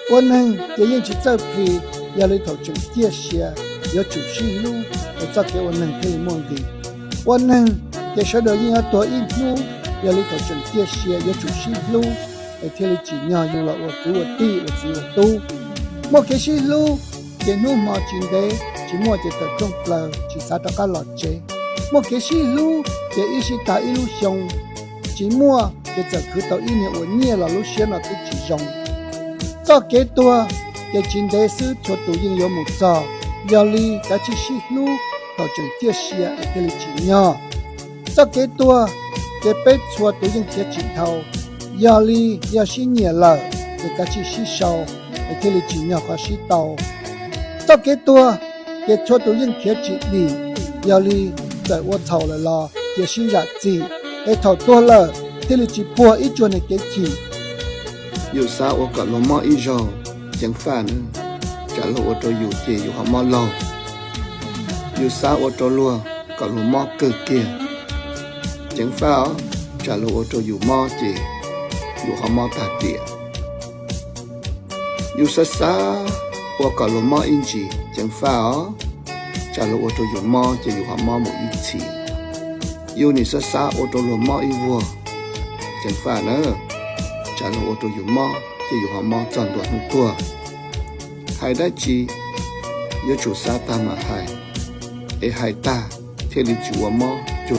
Ua neeg ces yeej tsis txawj plhis, yog li thaum tseem ciaj sia yuav tsum sib hlub es txoj kev ua neeg thiaj li muaj nqis. Ua neeg ces sawv daws yeej yuav tuag ib hnub, yog li thaum tseem ciaj sia yuav tsum sib hlub es thiaj li tsim nyog yus los ua kwv ua tij ua txiv ua tub. Muaj kev sib hlub ces hnub hmo tsis ntev tsis muaj ces tawm rooj plaws tsis xav rov qab los tsev. Muaj kev sib hlub ces ib sij tag ib lub xyoo tsis muaj ces txawm khwv tau ib niag uas nyiaj los lub siab no twb tsis zoo. Txoj kev tuag ces tsis ntev xwb txhua tus yeej yuav mus txog, yog li kav tsij sib hlub thaum tseem ciaj sia es thiaj li tsim nyog. Txoj kev tuag ces peb txhua tus yeej khiav tsis dhau, yog li yog sib nyiam lawm ces kav tsij sib sau es thiaj li tsim nyog qhov sib tau. Txoj kev tuag ces txhua tus yeej khiav tsis dim, yog li txawm ua txhaum lawm los cia sib zam txim, es thaum tuag lawm thiaj li tsis puag ib tsuag niag kev chim. Yus xav ua kom luag mob ib zaug, ceev faj na, tsam luag ua rau yus ces yus ho mob laug. Yus xav ua rau luag kom luag mob kawg kiag, ceev faj os, tsam luag ua rau yus mob ces yus ho mob tag tiam. Yus xav xav ua kom luag mob ib ntsis, ceev faj os, tsam luag ua rau yus mob ces yus ho mob mus ib txhis. Yus nim xav xav ua rau luag mob ib vuag, ceev faj na, tsam luag ua rau yus mob ces yus ho mob txog ntua hnub tuag. Hais dab tsi yuav tsum xav tag mam hais, es hais tag thiaj li tsis ua mob